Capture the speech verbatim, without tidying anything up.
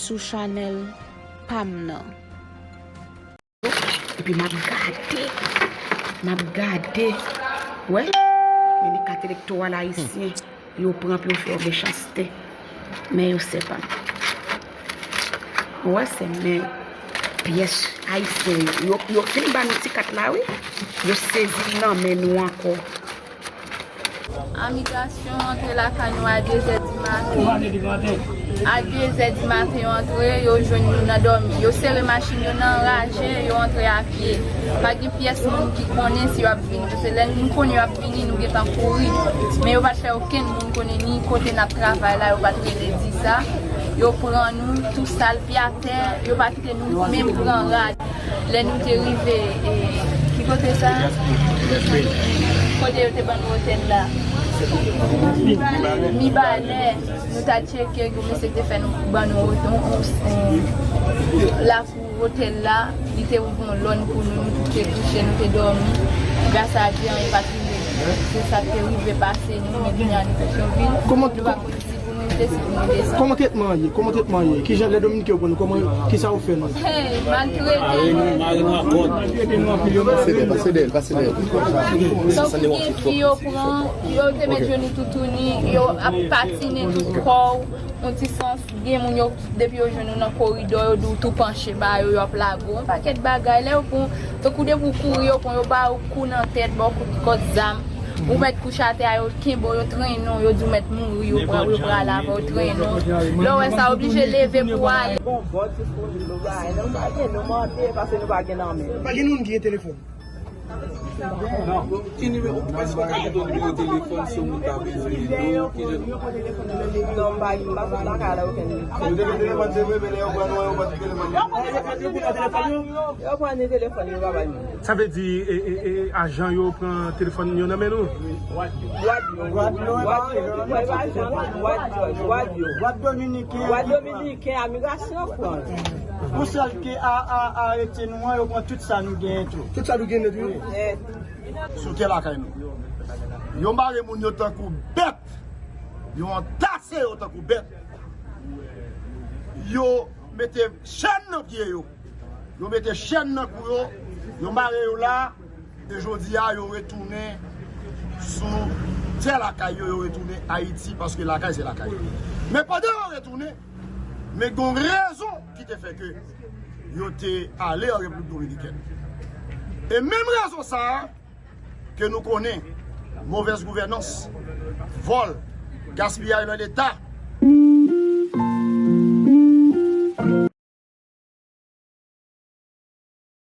sou chanèl pa m nan. Epi m ap gade, m ap gade. Wè, men li kat elektoral ayisyen, yo pran pou yo fè yo mechanste. Men yo sè pa m. Ou wè, sè m, men pyès ayisyen yo, yo, yo fin ban nou ti kat la, wi. Yo sezi l nan men nou ankò. Amigrasyon antre lakay nou a de zè di maten. A de zè di maten yo antre, yo jwenn nou nan dòmi. Yo sere machin yo nan raje, yo antre a pye. Pa gen pyès moun ki konnen si yo ap vini, paske lè nou konnen yo ap vini, nou gentan kouri. Men yo pa t fè okenn moun konnen ni kote n ap travay la, yo pa t rele di sa. Yo pran nou tou sal, pye atè, yo pa kite nou menm pran rad. Lè nou te rive, e, ki kote sa? Kote yo te ban nou otèl la? Mibalè. Nou t al tcheke, yon mesye ki te fè nou, ban nou yon, yon, yon, lakou otèl la. Li te ouvri yon lòn pou nou, nou tout te kouche, nou te dòmi. Gras a Dye, anyen pa t rive. Se sa k te rive pase nou, men kounye a nou Petyonvil. Kòman, nou pa konn si pou nou rete, si pou nou desann. Kòman tretman an ye? Kòman tretman an ye? Kijan lè Dominiken yo pran nou? Kòman, kisa yo fè nou? Hey, maltrete nou. Maltrete nou anpil, yo maltrete nou anpil, yo maltrete nou. Pase dèyè l, pase dèyè l, pase dèyè l. Tankou gen fi yo pran, yo te met yo ni toutouni, yo ap patinen tout kò w, yon ti sans, gen moun yo, depi yo jwenn ou nan koridò, yo di w tou panche ba yo, yo ap lage w yon pakèt bagay. Lè yo pran w, tankou depi w kouri, yo pran w, yo ba w kou nan tèt, ba w kout kòt zam. Ou mèt kouche atè a, yo kenbe w, yo trennen w, yo di w mèt mouri, yo pran, yo pral avè w, trennen w. Lè w wè sa, w oblije leve pou w ale. Bon, bon, disponib, nou pa gen, nou mande, paske nou pa gen nan men. Pa gen moun ki gen telefòn. Non. Ki nimewo, èske w ka ba nou nimewo telefòn si yon moun ta bezwen ede w? Ki jan? Non, m pa, m pa sot lakay la okenn. Ou te gen telefòn, se vre, men lè yo pran nou an, yo pran tout telefòn yo. Yo pran ni telefòn yo, pa bay moun. Sa vle di, e, e, e, ajan yo pran telefòn yo nan men nou? Wad yo. Wad yo. Wad yo. Wad yo. Wad yo. Wad Dominiken. Wad Dominiken, amigrasyon pran. Pou sèl ke a, a, arete nou an, yo pran tout sa nou genyen tou. Tout sa nou genyen tou. Sou tè lakay nou. Yo mare moun yo tankou bèt. Yo antase yo tankou bèt. Yo mete chèn nan pye yo. Yo mete chèn nan kou yo. Yo mare yo la. E jodi a, yo retounen sou tè lakay yo, yo retounen Ayiti, paske lakay se lakay. Men pandan yo retounen, men gen yon rezon ki te fè ke yo te ale an Repiblik Dominikèn. E menm rezon sa a, ke nou konnen, movèz gouvènans, vòl, gaspiyaj nan Leta,